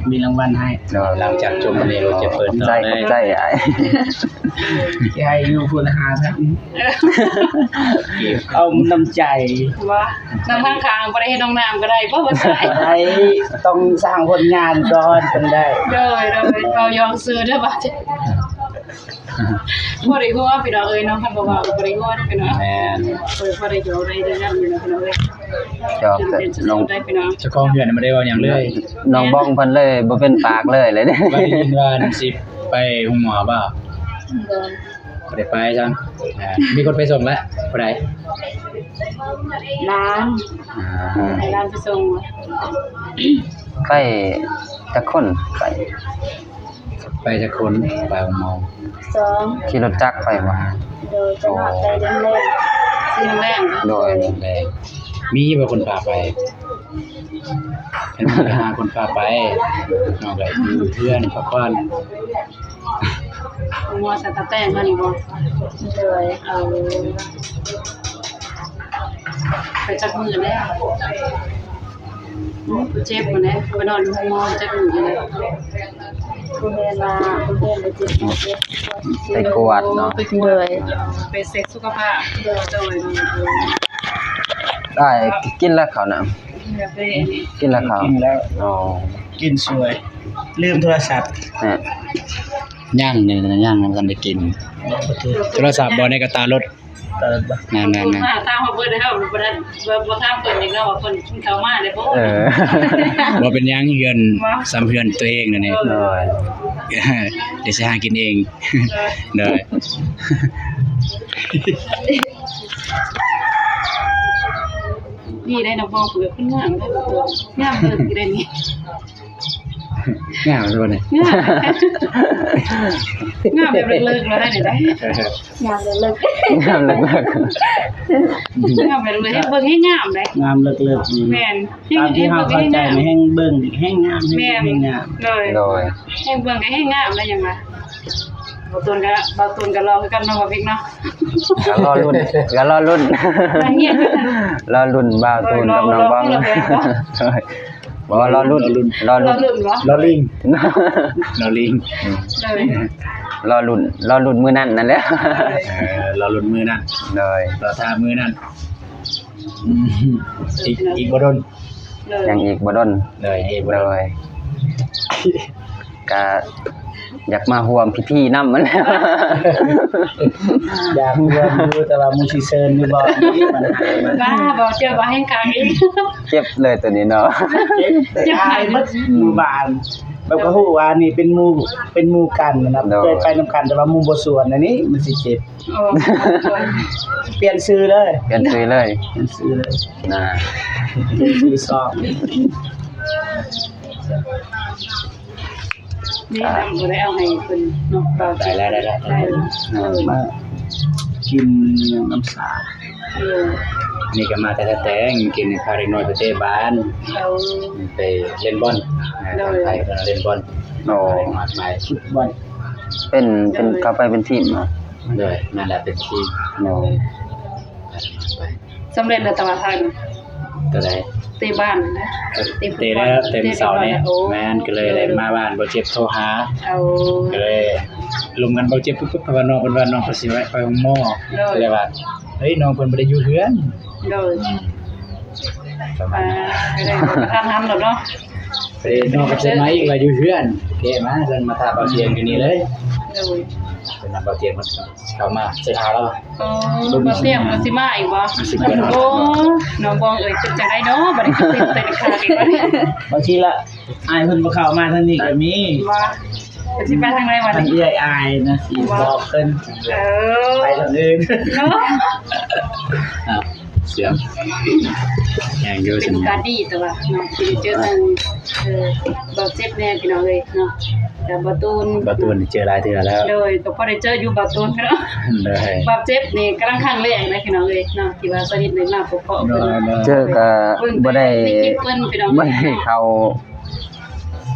ມີລາງວັນໃຫ້. ໂດຍ ຫຼັງຈາກຈົບອັນນີ້ ເຮົາຈະເປີດຕໍ່ເລີຍ. ຂອບໃຈ ຂອບໃຈອ້າຍ ຊິໃຫ້ຢູ່ພຸ້ນ ຫ້າພັນ ເອົານ້ຳໃຈ ວ່າ ນຳທາງຂ້າງບໍ່ໄດ້ເຮັດຫ້ອງນ້ຳກໍໄດ້ບໍ່? ບໍ່ໃຊ້ ໄດ້ ຕ້ອງສ້າງຜົນງານກ່ອນ ເພິ່ນໄດ້. ໂດຍ ໂດຍ ເວົ້າຢອກຊື່ເດີ ບໍ່ໄດ້ຫົວພີ່ນ້ອງເອີຍເນາະ ຄັນບໍ່ເວົ້າກໍບໍ່ໄດ້ຫົວເດ້ພີ່ນ້ອງ. ແມ່ນ ເອີ ພໍໄດ້ຢອກໄດ້ເລື່ອງຢູ່ເນາະພີ່ນ້ອງເອີຍ. ຈອກແຕ່ນ້ອງ ເຈົ້າຂອງເຮືອນບໍ່ໄດ້ເວົ້າຫຍັງເລີຍ ນ້ອງບອງເພິ່ນເລີຍບໍ່ເປັນປາກເລີຍເລີຍເດ້. ວ່າໄດ້ຍິນວ່າຊິໄປໂຮງໝໍບໍ່? ບໍ່ ບໍ່ໄດ້ໄປຊ້ຳ. ອ່າ ມີຄົນໄປສົ່ງແລ້ວ ຜູ້ໃດ? ຫຼານ ອ່າ ໃຫ້ຫຼານໄປສົ່ງ. ໄປຈັກຄົນ? ໄປ ໄປຈັກຄົນ? ໄປໂຮງໝໍ ສອງ ຂີ່ລົດຈັກໄປບໍ່? ໂດຍ ຈະນອນໄປແລງໆ ຊິແລງ ໂດຍ ແລງ. ມີບໍ່ຄົນພາໄປ? ຄັນມີກໍຫາຄົນພາໄປ ນ້ອງກໍຢູ່ເຮືອນພັກຜ່ອນ. ຫົວສະຕະແຕງມານີ້ບໍ່? ໂດຍ ເອີ ໄປຈັກມື້ແລ້ວ? ອືມ ເຈັບພຸ້ນແຫຼະ ໄປນອນຢູ່ໂຮງໝໍຈັກມື້ແລ້ວ? ບໍ່ແມ່ນວ່າ ບໍ່ແມ່ນວ່າເຈັບ ໄປກວດເນາະ. ໂດຍ ໄປເຊັກສຸຂະພາບ. ໂດຍ ໂດຍ ໂດຍ ອ້າຍກິນແລ້ວເຂົ້ານະ? ກິນແລ້ວເຂົ້າ ກິນແລ້ວ. ອໍ ກິນສວຍ ລືມໂທລະສັບ. ຍັງນີ້ ຍັງ ຍັງບໍ່ທັນໄດ້ກິນ. ໂທລະສັບບໍ່ໃນກະຕາລົດ? ແມ່ນໆໆ ຖາມເຮົາເບິດແລ້ວ ບໍ່ໄດ້ ບໍ່ ບໍ່ຖາມເພິ່ນອີກເນາະວ່າເພິ່ນກິນເຂົ້າມາແລ້ວບໍ່. ເອີ ບໍ່ເປັນຫຍັງ ເຮືອນ ສ່ຳເຮືອນຕົວເອງນັ້ນເອງ. ໂດຍ ດຽວຊິຫາກິນເອງ. ໂດຍ ນີ້ໄດ້ນ້ອງບອງເພິ່ນງາມເດ້ ງາມເບິ່ງຢູ່ໄດ໋ນີ້ ງາມເລີຍບໍ່ນີ້? ງາມ ງາມແບບເລິກໆ ແລ້ວໄດ້ນີ້ໄດ໋ ງາມເລິກໆ ງາມເລິກໆ ງາມແບບເລິກໆ ເຮັດເບິ່ງໃຫ້ງາມໄດ໋ ງາມເລິກໆ ແມ່ນ ຕາມທີ່ເຮົາເຂົ້າໃຈ ແຮ່ງເບິ່ງແຮ່ງງາມ ແມ່ນ ແຮ່ງງາມ ໂດຍ ໂດຍ ແຮ່ງເບິ່ງກໍແຮ່ງງາມໄດ໋ ຫຍັງວ່າ ບ່າວຕູນກໍ ບ່າວຕູນກໍລໍຄືກັນເນາະ ບ່າວເພັກເນາະ ກໍລໍລຸ້ນ ກໍລໍລຸ້ນ ລໍລຸ້ນບ່າວຕູນກັບນ້ອງບອງ ບໍ່ ລໍລຸ້ນ ລໍລຸ້ນ ລໍລຸ້ນ ລໍລິງ ລໍລິງ ອືມ ລໍລຸ້ນ ລໍລຸ້ນມື້ນັ້ນນັ້ນແຫຼະ ເອີ ລໍລຸ້ນມື້ນັ້ນ ໂດຍ ລໍຖ້າມື້ນັ້ນ ອືມ ອີກ ອີກບໍ່ດົນ ຍັງອີກບໍ່ດົນ ໂດຍ ອີກບໍ່ດົນ ໂດຍ ກະຢາກມາຮ່ວມພິທີນຳຫັ້ນແຫຼະ ຢາກຮ່ວມຢູ່ ແຕ່ວ່າໝູ່ຊິເຊີນຢູ່ບໍ່ ນີ້ບັນຫາ ບ້າ ບໍ່ເຈີບໍ່ແຮ່ງກາງອີກ ເຈັບເລີຍໂຕນີ້ເນາະ ເຈັບ ເຈັບ ອາຍໝົດໝູ່ບ້ານ ແບບກໍຮູ້ວ່ານີ້ເປັນໝູ່ ເປັນໝູ່ກັນນະ ໂດຍ ເຄີຍໄປນຳກັນ ແຕ່ວ່າໝູ່ບໍ່ຊວນ ອັນນີ້ມັນຊິເຈັບ ໂອ້ ປ່ຽນຊື່ເລີຍ ປ່ຽນຊື່ເລີຍ ປ່ຽນຊື່ເລີຍ ນະ ຊື່ຊອງ ນີ້ນຳບໍ່ໄດ້ເອົາໃຫ້ເພິ່ນເນາະ ໄດ້ແລ້ວ ໄດ້ແລ້ວ ໄດ້ແລ້ວ ເອີ ມາກິນນຳສາ ເອີ ນີ້ກໍມາແຕ່ແຕ່ງ ກິນ ພາເດັກນ້ອຍໄປເຕະບານ ເອີ ໄປຫຼິ້ນບອນ ໂດຍ ໄປເພິ່ນເລ່ນບອນ ໂອ້ ມາໄປ ຟຸດບອນ ເປັນ ເປັນ ໂດຍ ເຂົ້າໄປເປັນທີມເນາະ ໂດຍ ນັ້ນແຫຼະເປັນທີມ ໂດຍ ສຳເລັດແລ້ວ ແຕ່ວ່າທ່ານ ໂຕໃດ? ເຕະບານນະ ເຕະ ເຕະແລ້ວ ເຕະມື້ເຊົ້ານີ້ ໂອ້ ແມ່ນ ກໍເລີຍໄດ້ມາບ້ານ ບໍ່ເຈັບໂທຫາ ໂອ້ ກໍເລີຍລົມກັນ ບໍ່ເຈັບປຶບໆ ເພາະວ່ານ້ອງເພິ່ນວ່ານ້ອງເພິ່ນຊິໄປ ໄປໂຮງໝໍ ໂດຍ ກໍເລີຍວ່າ ເຮີ້ຍ ນ້ອງເພິ່ນບໍ່ໄດ້ຢູ່ເຮືອນ ໂດຍ ອືມ ປະມານ ອ່າ ກໍໄດ້ບໍ່ທັນຫັນແລ້ວເນາະ ໄປນ້ອງກໍເຈັບມາອີກ ວ່າຢູ່ເຮືອນ ແກະມາ ຊັ້ນມາຖ້າບ່າວທຽງຢູ່ນີ້ເລີຍ ໂດຍ ເພິ່ນວ່າບ່າວທຽງເພິ່ນ ເຂົ້າມາຊິຫາລາວ ເອີ ບໍ່ຕຽມກໍຊິມາອີກບໍ່? ໂອ້ ນ້ອງບອງເອີຍ ເປັນຈັ່ງໃດເນາະ ບັດນີ້ຕື່ນເຕັ້ນຄັກອີກບັດນີ້ ບາງທີລະ ອ້າຍເພິ່ນບໍ່ເຂົ້າມາທາງນີ້ກໍມີ ວ່າເພິ່ນຊິໄປທາງໃດບັດນີ້ ເອື້ອຍອາຍນະ ຊິບອກເພິ່ນ ເອີ ໄປທາງອື່ນເນາະ ອ່າ ສຽງ ແຮງຢູ່ ເປັນໂອກາດດີ ແຕ່ວ່າເນາະ ຊິໄດ້ເຈີທາງ ເອີ ບ່າວເຈັບແດ່ພີ່ນ້ອງເອີຍເນາະ ກັບບ່າວຕູນ ບ່າວຕູນເຈີຫຼາຍເທື່ອແລ້ວ ໂດຍ ກໍພໍໄດ້ເຈີຢູ່ບ່າວຕູນເນາະ ໂດຍ ບ່າວເຈັບນີ້ກຳລັງຄັ້ງແລກເດ້ພີ່ນ້ອງເອີຍເນາະ ທີ່ວ່າສະໜິດໄດ້ມາພົບພໍ້ເພິ່ນ ໂດຍ ໂດຍ ເຈີກໍບໍ່ໄດ້ ໃນຄລິບເພິ່ນພີ່ນ້ອງ ບໍ່ໄດ້ເຂົ້າ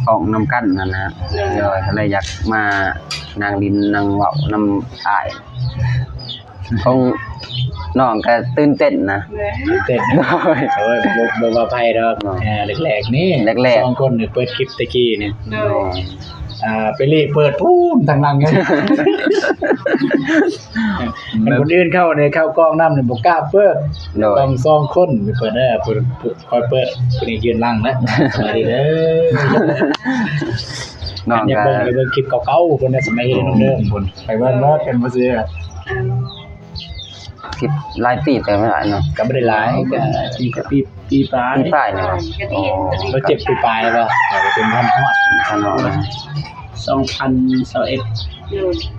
ອອກນຳກັນຫັ້ນນະ ໂດຍ ໂດຍ ກໍເລີຍຢາກມານັ່ງຫຼິ້ນນັ່ງເວົ້ານຳອ້າຍ ຂອງນ້ອງກໍຕື່ນເຕັ້ນນະ ຕື່ນເຕັ້ນ ໂດຍ ໂອ້ຍ ບໍ່ ບໍ່ວ່າໃຜດອກ ເອີ ແລກໆນີ້ ແລກໆ ສອງຄົນນີ້ເປີດຄລິບແຕ່ກີ້ນີ້ ໂດຍ ອ່າ ໄປລີ້ເປີດພຸ້ນທາງຫຼັງ ຄັນຄົນອື່ນເຂົ້ານີ້ ເຂົ້າກ້ອງນຳນີ້ບໍ່ກ້າເປີດ ໂດຍ ຕ້ອງສອງຄົນໄປເປີດເດີ ຜູ້ ຜູ້ ຄ່ອຍເປີດ ຜູ້ນີ້ຢືນຫຼັງນະ ສະບາຍດີເດີ ນ້ອງກໍຢາກເບິ່ງ ໄປເບິ່ງຄລິບເກົ່າໆ ພຸ້ນນະ ສະໄໝເຮັດໃຫ້ນ້ອງເດີພຸ້ນ ໄປເບິ່ງເນາະ ເປັນບໍ່ຊື່ ຄລິບຫຼາຍປີເຕີບແລ້ວເນາະ ກໍບໍ່ໄດ້ຫຼາຍ ກໍປີ ປີ ປີປາຍ ປີປາຍນີ້ບໍ່? ໂອ້ ເຈັດປີປາຍແລ້ວບໍ່? ກໍເປັນພັນຮອດ ພັນຮອດນະ ສອງພັນຊາວເອັດ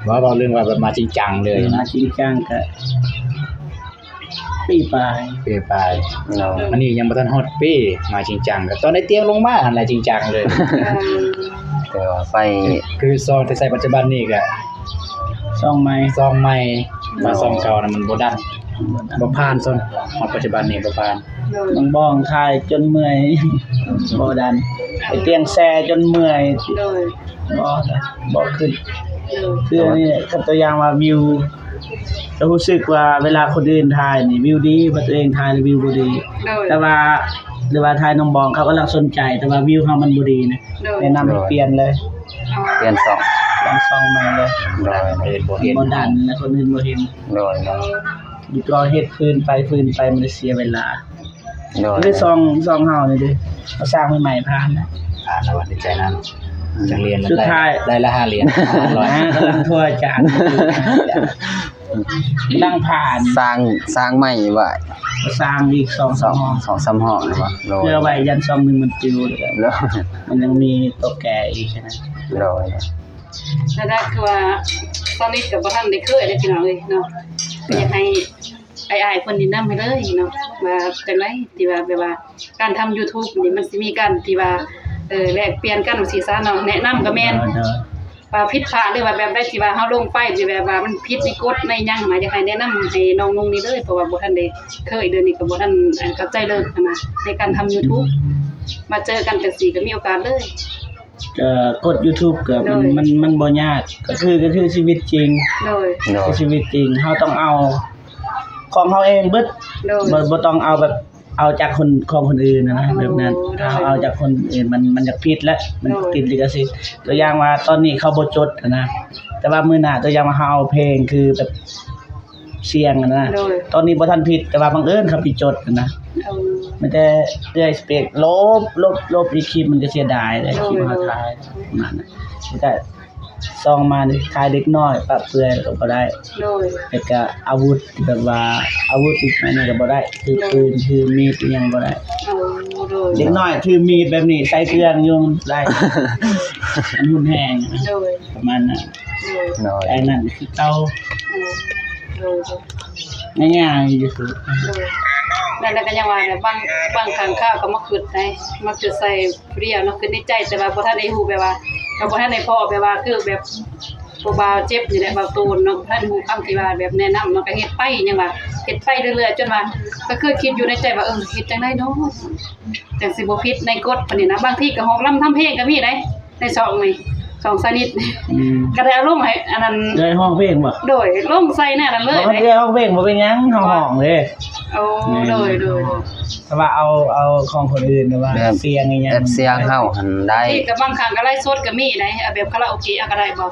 ເວົ້າ ເວົ້າເລື່ອງວ່າແບບມາຈິງຈັງເລີຍນະ ມາຈິງຈັງກໍ ປີປາຍ ປີປາຍ ໂດຍ ອັນນີ້ຍັງບໍ່ທັນຮອດປີ ມາຈິງຈັງ ກໍຕອນໄດ້ຕຽງລົງມາຫັ້ນແຫຼະຈິງຈັງເລີຍ ເອີ ແຕ່ວ່າໄປ ຄືຊອງທີ່ໃຊ້ປັດຈຸບັນນີ້ກໍ ຊອງໃໝ່ ຊອງໃໝ່ ມາຊອງເກົ່ານະມັນບໍ່ດັນ ບໍ່ຜ່ານ ຊອງຮອດປັດຈຸບັນນີ້ບໍ່ຜ່ານ ໂດຍ ບາງບ່ອນຂາຍຈົນເມື່ອຍ ບໍ່ດັນ ໄປຕຽງແຊ່ຈົນເມື່ອຍ ໂດຍ ບໍ່ ບໍ່ຂຶ້ນ ໂດຍ ຄືອັນນີ້ແຫຼະ ຄັນຕົວຢ່າງວ່າວິວ ຈະຮູ້ສຶກວ່າເວລາຄົນອື່ນຖ່າຍນີ້ວິວດີ ບັດຕົວເອງຖ່າຍແລ້ວວິວບໍ່ດີ ໂດຍ ແຕ່ວ່າ ຫຼືວ່າຖ່າຍນ້ອງບອງ ເຂົາກຳລັງສົນໃຈ ແຕ່ວ່າວິວເຮົາມັນບໍ່ດີນະ ໂດຍ ແນະນຳໃຫ້ ໂດຍ ປ່ຽນເລີຍ ອໍ ປ່ຽນຊ່ອງ ປ່ຽນຊ່ອງໃໝ່ເລີຍ ໂດຍ ເຮັດບໍ່ເຫັນ ບໍ່ດັນ ແລະຄົນອື່ນບໍ່ເຫັນ ໂດຍ ໂດຍ ດີກວ່າເຮັດຟື້ນໄປຟື້ນໄປ ມັນເສຍເວລາ ໂດຍ ຄືຊ່ອງ ຊ່ອງເຮົານີ້ເດ້ ເຮົາສ້າງໃໝ່ໆ ຜ່ານນະ ຜ່ານລະວັນໃນໃຈນັ້ນ ອືມ ຈັກຫຼຽນ ສຸດທ້າຍ ໄດ້ລະຫ້າຫຼຽນ ຫ້າຮ້ອຍ ກຳລັງໂທອາຈານ ກຳລັງຜ່ານ ສ້າງ ສ້າງໃໝ່ໄວ້ ກໍສ້າງອີກສອງສາມຫ້ອງ ສອງສາມຫ້ອງນີ້ບໍ່ ໂດຍ ເພື່ອໄວ້ຢ້ານຊ່ອງໜຶ່ງມັນປິວ ໂດຍ ມັນຍັງມີຕົວແກ່ອີກນະ ໂດຍ ແລ້ວກໍຄືວ່າ ຕອນນີ້ກໍບໍ່ທັນໄດ້ເຄີຍເດ້ພີ່ນ້ອງເອີຍເນາະ ກໍຢາກໃຫ້ ອ້າຍໆເພິ່ນແນະນຳໃຫ້ເລີຍເນາະ ວ່າຈັ່ງໃດ ທີ່ວ່າແບບວ່າການທຳຢູທູບນີ້ ມັນຊິມີການທີ່ວ່າ ເອີ ແລກປ່ຽນກັນວ່າຊີ້ຊະເນາະ ແນະນຳກໍແມ່ນ ໂດຍ ໂດຍ ວ່າຜິດພາດ ຫຼືວ່າແບບໃດທີ່ວ່າເຮົາລົງໄປທີ່ແບບວ່າມັນຜິດໃນກົດໃນຫຍັງນະ ຢາກໃຫ້ແນະນຳໃຫ້ນ້ອງນຸ່ງນີ້ເລີຍ ເພາະວ່າບໍ່ທັນໄດ້ເຄີຍ ດຽວນີ້ກໍບໍ່ທັນ ເອີ ເຂົ້າໃຈເລີຍຫັ້ນນະ ໃນການທຳຢູທູບ ອືມ ມາເຈີກັນຈັ່ງຊີ້ກໍມີໂອກາດເລີຍ ກໍກົດຢູທູບກໍມັນ ໂດຍ ມັນ ມັນບໍ່ຍາກ ກໍຄື ກໍຄືຊີວິດຈິງ ໂດຍ ໂດຍ ຄືຊີວິດຈິງ ເຮົາຕ້ອງເອົາຂອງເຮົາເອງເບິດ ໂດຍ ບໍ່ ບໍ່ຕ້ອງເອົາແບບ ເອົາຈາກຄົນ ຂອງຄົນອື່ນນະ ໂອ້ ແບບນັ້ນ ໂດຍ ເຮົາເອົາຈາກຄົນອື່ນ ມັນ ມັນຢາກຜິດແຫຼະ ມັນ ໂດຍ ຕິດລິຂະສິດ ຕົວຢ່າງວ່າຕອນນີ້ເຂົາບໍ່ຈົດຫັ້ນນະ ແຕ່ວ່າມື້ໜ້າ ຕົວຢ່າງວ່າເຮົາເອົາເພງຄືແບບສຽງຫັ້ນນະ ໂດຍ ຕອນນີ້ບໍ່ທັນຜິດ ແຕ່ວ່າບັງເອີນເຂົາໄປຈົດຫັ້ນນະ ໂອ້ ມີແຕ່ເອື້ອຍສະເປກລົບ ລົບ ລົບອີກຄລິບ ມັນກໍເສຍດາຍເດ້ ໂດຍ ຄລິບເຮົາຖ່າຍ ໂດຍ ປະມານນັ້ນ ແລ້ວກໍ ຊ່ອງມານີ້ຂາຍເດັກນ້ອຍປະເປືອຍກໍບໍ່ໄດ້ ໂດຍ ແລ້ວກະອາວຸດທີ່ແບບວ່າອາວຸດອີກອັນນີ້ກໍບໍ່ໄດ້ ຖື ໂດຍ ປືນ ຖືມີດອີ່ຫຍັງບໍ່ໄດ້ ໂອ້ ໂດຍ ເດັກນ້ອຍຖືມີດແບບນີ້ໃສ່ເຄື່ອງຢູ່ໄດ້ ມັນຮຸນແຮງ ໂດຍ ປະມານນັ້ນ ໂດຍ ໂດຍ ໄອ້ນັ້ນຄືເກົ່າ ໂດຍ ໂດຍ ງ່າຍໆຢູ່ ໂດຍ ນັ້ນແຫຼະ ກໍຍັງວ່າແບບບາງ ບາງຄັ້ງຄາວກໍມາຄິດໃດ ມາຄິດໃສ່ ຜູ້ດຽວເນາະ ຄິດໃນໃຈ ແຕ່ວ່າບໍ່ທັນໄດ້ຮູ້ແບບວ່າ ກໍບໍ່ທັນໄດ້ພໍ້ແບບວ່າ ຄືແບບຜູ້ບ່າວເຈັບນີ້ແຫຼະ ບ່າວຕູນເນາະ ບໍ່ທັນຮູ້ຄຳທີ່ວ່າແບບແນະນຳເນາະ ກໍເຮັດໄປ ຍັງວ່າເຮັດໄປເລື້ອຍໆ ຈົນວ່າ ກໍເຄີຍຄິດຢູ່ໃນໃຈວ່າ ເອີ ເຮັດຈັ່ງໃດເນາະ ຈັ່ງຊິບໍ່ຜິດໃນກົດປານນີ້ນະ ບາງທີກໍຮ້ອງລຳທຳເພງກໍມີໃດ ໃນຊ່ອງນີ້ ຊ່ອງສານິດ ອືມ ກໍໄດ້ເອົາລົງໃຫ້ອັນນັ້ນ ເອື້ອຍຮ້ອງເພງບໍ່? ໂດຍ ລົງໃສ່ໃນນັ້ນເລີຍ ເອື້ອຍຮ້ອງເພງບໍ່ເປັນຫຍັງ ເຮົາຮ້ອງເດ້ ໂອ້ ແມ່ນ ໂດຍ ໂດຍ ແຕ່ວ່າເອົາ ເອົາຂອງຄົນອື່ນ ແບບວ່າ ແບບສຽງອີ່ຫຍັງ ແອບສຽງເຮົາຫັ້ນໄດ້ ທີ່ກໍບາງຄັ້ງກໍໄລຟ໌ສົດກໍມີໃດ ເອົາແບບຄາຣາໂອເກະເອົາກໍໄດ້ບໍ່?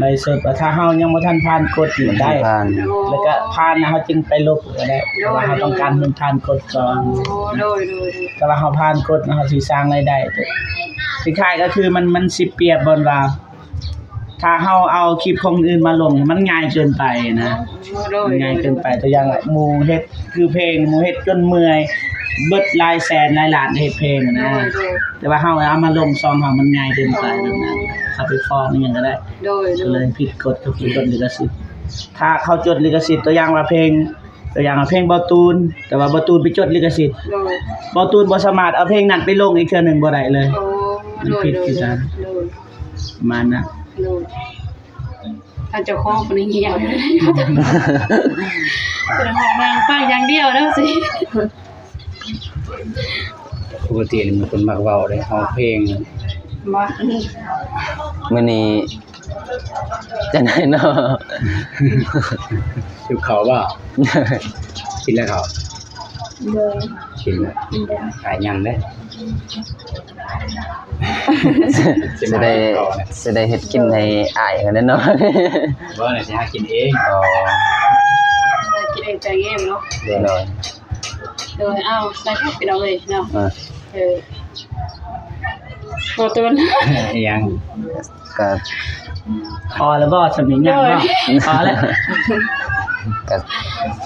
ໄລຟ໌ສົດ ຖ້າເຮົາຍັງບໍ່ທັນຜ່ານກົດນີ້ໄດ້ ບໍ່ທັນຜ່ານ ໂອ້ ແລ້ວກໍຜ່ານແລ້ວເຮົາຈຶ່ງໄປລົບກໍໄດ້ ໂດຍ ແຕ່ວ່າເຮົາຕ້ອງການໃຫ້ມັນຜ່ານກົດກ່ອນ ໂອ້ ໂດຍ ໂດຍ ໂດຍ ແຕ່ວ່າເຮົາຜ່ານກົດ ເຮົາຊິສ້າງລາຍໄດ້ ຄ້າຍໆກໍຄືມັນ ມັນຊິປຽບບ່ອນວ່າ ຖ້າເຮົາເອົາຄລິບຂອງຄົນອື່ນມາລົງ ມັນງ່າຍເກີນໄປນະ ໂອ້ ໂດຍ ມັນງ່າຍເກີນໄປ ໂດຍ ຕົວຢ່າງວ່າ ໝູ່ເຮັດ ຄືເພງ ໝູ່ເຮັດຈົນເມື່ອຍ ເບິດຫຼາຍແສນຫຼາຍລ້ານເຮັດເພງນະ ໂດຍ ໂດຍ ແຕ່ວ່າເຮົາເອົາມາລົງຊ່ອງເຮົາ ມັນງ່າຍເກີນໄປ ໂອ້ ແບບນັ້ນ ເຂົາໄປຟ້ອງອີ່ຫຍັງກໍໄດ້ ໂດຍ ໂດຍ ກໍເລີຍຜິດກົດ ກໍຄືກົດລິຂະສິດ ຖ້າເຂົາຈົດລິຂະສິດ ຕົວຢ່າງວ່າເພງ ຕົວຢ່າງວ່າເພງບ່າວຕູນ ແຕ່ວ່າບ່າວຕູນໄປຈົດລິຂະສິດ ໂດຍ ບ່າວຕູນບໍ່ສາມາດເອົາເພງນັ້ນໄປລົງອີກເທື່ອໜຶ່ງບໍ່ໄດ້ເລີຍ ໂອ້ ມັນຜິດຄືກັນ ໂດຍ ໂດຍ ປະມານນັ້ນ ໂດຍ ຖ້າເຈົ້າຂອງເພິ່ນນີ້ງຽບຢູ່ ເພິ່ນຮ້ອງນາງຟັງຢ່າງດຽວເດີຊິ ປົກກະຕິນີ້ເພິ່ນມັກເວົ້າເດ້ ຮ້ອງເພງ ມາ ມື້ນີ້ ຈັ່ງໃດເນາະ ຫິວເຂົ້າບໍ່? ກິນແລ້ວເຂົ້າ? ໂດຍ ກິນແລ້ວ ກິນແລ້ວ ອາ ຍັງເດ້ ຊິໄດ້ ຊິໄດ້ເຮັດກິນໃຫ້ອ້າຍເພິ່ນແນ່ນອນ ບໍ່ ຊິຫາກິນເອງ ອໍ ກິນເອງ ແຕ່ງເອງເນາະ ໂດຍ ໂດຍ ໂດຍ ເອົາ ໄດ້ຄັກພີ່ນ້ອງເອີຍເນາະ ເອີ ເອີ ບໍ່ຕົວ ອີຫຍັງ ກໍພໍແລ້ວບໍ່ ສ່ຳນີ້ຍັງບໍ່ ພໍແລ້ວ ກໍ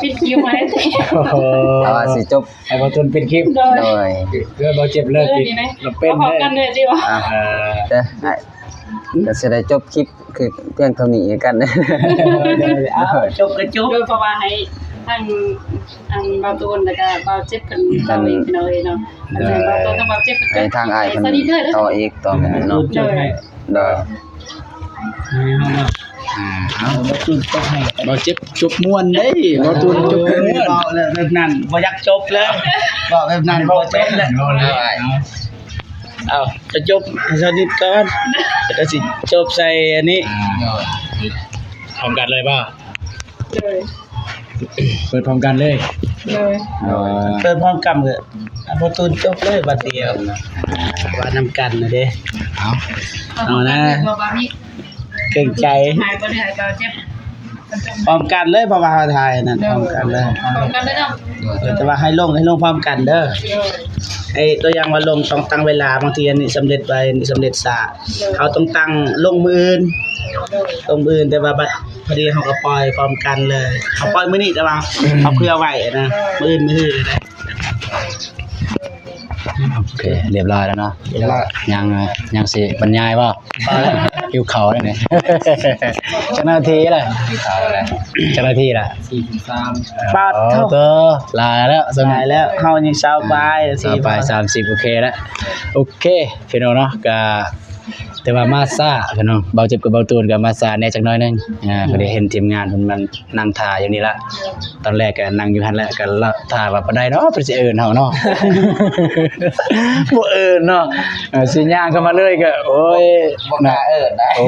ປິດຄລິບໄວ້ຕິ ໂອ້ໂຫ ເອົາວ່າຊິຈົບ ໃຫ້ບ່າວຕຸນປິດຄລິບ ໂດຍ ໂດຍ ເພື່ອບໍ່ເຈັບເລີກອີກ ເອີ ນີ້ນະ ເຮົາເປັນ ເຮົາພ້ອມກັນເລີຍຕິ ອ່າ ເອີ ເດີ ກໍຊິໄດ້ຈົບຄລິບຄືພຽງເທົ່ານີ້ຄືກັນ ເອົາ ຈົບກໍຈົບ ໂດຍ ເພາະວ່າໃຫ້ທາງ ທາງບ່າວຕຸນ ແລ້ວກໍບ່າວເຈັບເພິ່ນຕໍ່ອີກ ພີ່ນ້ອງເອີຍເນາະ ໂດຍ ບ່າວຕຸນກັບບ່າວເຈັບເພິ່ນ ໃຫ້ທາງອ້າຍເພິ່ນຕໍ່ອີກ ຕໍ່ແມ່ນເນາະ ໂດຍ ໂດຍ ອ່າ ເອົາ ບ່າວຕຸນຈົບໃຫ້ ບ່າວເຈັບຈົບມ່ວນເດ້ ບ່າວຕຸນຈົບມ່ວນ ເວົ້າແບບນັ້ນບໍ່ຢາກຈົບເລີຍ ເວົ້າແບບນັ້ນບໍ່ຈົບເລີຍ ເອົາ ເອົາ ເອົາ ຈະຈົບໃຫ້ສະນິດກ່ອນ ແລ້ວກໍຊິຈົບໃສ່ອັນນີ້ ອ່າ ພ້ອມກັນເລີຍບໍ່? ໂດຍ ເປີດພ້ອມກັນເລີຍ ໂດຍ ໂດຍ ເປີດພ້ອມກັນເລີຍ ອາ ພໍ່ຕູນຈົບເລີຍບາດດຽວ ວ່ານຳກັນນະເດ້ ເອົາ ເອົານະ ເກງໃຈ ພ້ອມກັນເລີຍ ເພາະວ່າເຮົາຖ່າຍນັ້ນ ໂດຍ ພ້ອມກັນເລີຍ ພ້ອມກັນເລີຍເນາະ ໂດຍ ແຕ່ວ່າໃຫ້ລົງ ໃຫ້ລົງພ້ອມກັນເດີ ໂດຍ ໃຫ້ຕົວຢ່າງວ່າລົງຕ້ອງຕັ້ງເວລາ ບາງທີອັນນີ້ສຳເລັດໄວ ອັນນີ້ສຳເລັດຊ້າ ໂດຍ ເຮົາຕ້ອງຕັ້ງລົງມື້ອື່ນ ໂດຍ ລົງມື້ອື່ນ ແຕ່ວ່າບັດ ພໍດີເຮົາກໍປ່ອຍພ້ອມກັນເລີຍ ເຮົາປ່ອຍມື້ນີ້ ແຕ່ວ່າເຮົາເຜື່ອໄວ້ນະ ມື້ອື່ນ ມື້ຮື ກໍໄດ້ ໂອເຄ ຮຽບຮ້ອຍແລ້ວເນາະ. ຍັງ ຍັງຊິບັນຍາຍບໍ່? ຫິວເຂົ້າແລ້ວນີ້. ຈັກນາທີລະ? ຫິວເຂົ້າແລ້ວ. ຈັກນາທີລະ? ສີ່ສິບສາມ. ປາດໂທ້ ຫຼາຍແລ້ວ. ຫຼາຍແລ້ວ. ເຮົາຍັງຊາວປາຍ. ຊາວປາຍ ສາມສິບ. ໂອເຄແລ້ວ. ໂອເຄ ພີ່ນ້ອງເນາະ ກະ ແຕ່ວ່າມາຊ້າພີ່ນ້ອງ. ເບົາເຈັບກັບເບົາຕູນກໍມາຊ້າແດ່ຈັກໜ້ອຍໜຶ່ງ. ອ່າ ພໍດີເຫັນທີມງານເພິ່ນມານັ່ງຖ້າຢູ່ນີ້ລະ. ຕອນແລກກໍນັ່ງຢູ່ຫັ້ນແຫຼະ ກໍຖ້າວ່າປານໃດເນາະ ເພິ່ນຊິເອີ້ນເຮົາເນາະ. ບໍ່ເອີ້ນເນາະ. ເອີ ຊິຍ່າງເຂົ້າມາເລີຍກໍ ໂອ້ຍ ບໍ່ກ້າເອີ້ນນະ. ໂອ້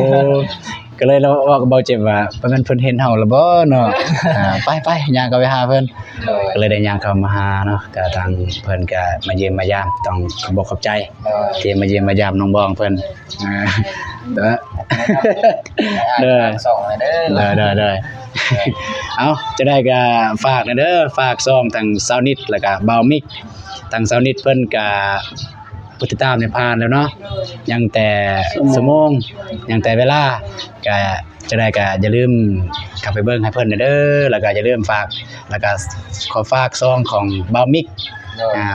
ກໍເລີຍເວົ້າກັບເບົາເຈັບວ່າ ບໍ່ແມ່ນເພິ່ນເຫັນເຮົາລະບໍ່ເນາະ. ອ່າ ໄປໆ ຍ່າງເຂົ້າໄປຫາເພິ່ນ. ໂດຍ. ກໍເລີຍໄດ້ຍ່າງເຂົ້າມາຫາເນາະ. ກໍທາງເພິ່ນກໍມາຢ້ຽມມາຢາມ ຕ້ອງຂອບອົກຂອບໃຈ ໂດຍ ທີ່ມາຢ້ຽມມາຢາມນ້ອງບອງເພິ່ນ. ອ່າ ເດີ ໂດຍ ໂດຍ ໂດຍ ໂດຍ. ເອົາ ຈັ່ງໃດກໍຝາກແດ່ເດີ ຝາກຊ່ອງທັງສາວນິດ ແລ້ວກໍບ່າວມິກ. ທາງສາວນິດເພິ່ນກໍຜູ້ຕິດຕາມນີ້ຜ່ານແລ້ວເນາະ ຍັງແຕ່ຊົ່ວໂມງ ຍັງແຕ່ເວລາ. ກໍຈັ່ງໃດກໍຢ່າລືມເຂົ້າໄປເບິ່ງໃຫ້ເພິ່ນແດ່ເດີ ແລ້ວກໍຢ່າລືມຝາກ ແລ້ວກໍຂໍຝາກຊ່ອງຂອງບ່າວມິກ. ໂດຍ. ອ່າ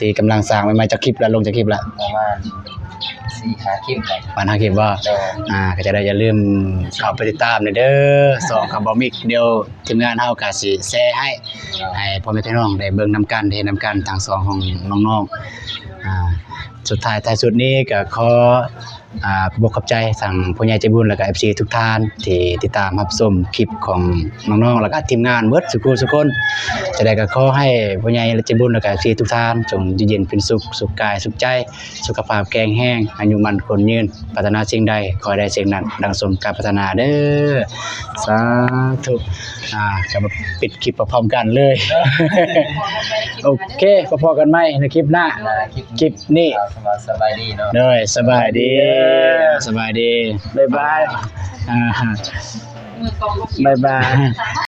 ທີ່ກຳລັງສ້າງໃໝ່ໆ. ຈັກຄລິບລະ? ລົງຈັກຄລິບລະ? ປະມານສີ່ຫ້າຄລິບແລ້ວ. ປະມານຫ້າຄລິບບໍ່? ໂດຍ. ອ່າ ກໍຈັ່ງໃດຢ່າລືມເຂົ້າໄປຕິດຕາມແດ່ເດີ ຊ່ອງຂອງບ່າວມິກ. ດຽວທີມງານເຮົາກໍຊິແຊໃຫ້ ໂດຍ ໃຫ້ພໍ່ແມ່ພີ່ນ້ອງໄດ້ເບິ່ງນຳກັນ ໄດ້ເຫັນນຳກັນ ທາງຊ່ອງຂອງນ້ອງໆ. ອ່າ ສຸດທ້າຍທ້າຍສຸດນີ້ກໍຂໍ ອ່າ ຂອບອົກຂອບໃຈທາງຜູ້ໃຫຍ່ໃຈບຸນ ແລ້ວກໍເອັຟຊີທຸກທ່ານ ທີ່ຕິດຕາມຮັບຊົມຄລິບຂອງນ້ອງໆ ແລ້ວກໍທີມງານເບິດສູ່ຜູ້ສູ່ຄົນ. ຈັ່ງໃດກໍຂໍໃຫ້ຜູ້ໃຫຍ່ໃຈບຸນ ແລ້ວກໍເອັຟຊີທຸກທ່ານ ຈົ່ງຢູ່ເຢັນເປັນສຸກ ສຸກກາຍສຸກໃຈ ສຸຂະພາບແຂງແຮງ ອາຍຸໝັ້ນຂວັນຍືນ ປາດຖະໜາສິ່ງໃດ ຂໍໃຫ້ໄດ້ສິ່ງນັ້ນ ດັ່ງສົມການປາດຖະໜາເດີ. ສາທຸ. ອ່າ ກໍມາປິດຄລິບພ້ອມໆກັນເລີຍ. ໂອເຄ ພໍ້ກັນໃໝ່ໃນຄລິບໜ້າ. ອ່າ ຄລິບນີ້ ຄລິບນີ້ ສະບາຍດີເນາະ. ໂດຍ ສະບາຍດີ ສະບາຍດີ ບາຍບາຍ. ອ່າ ບາຍບາຍ.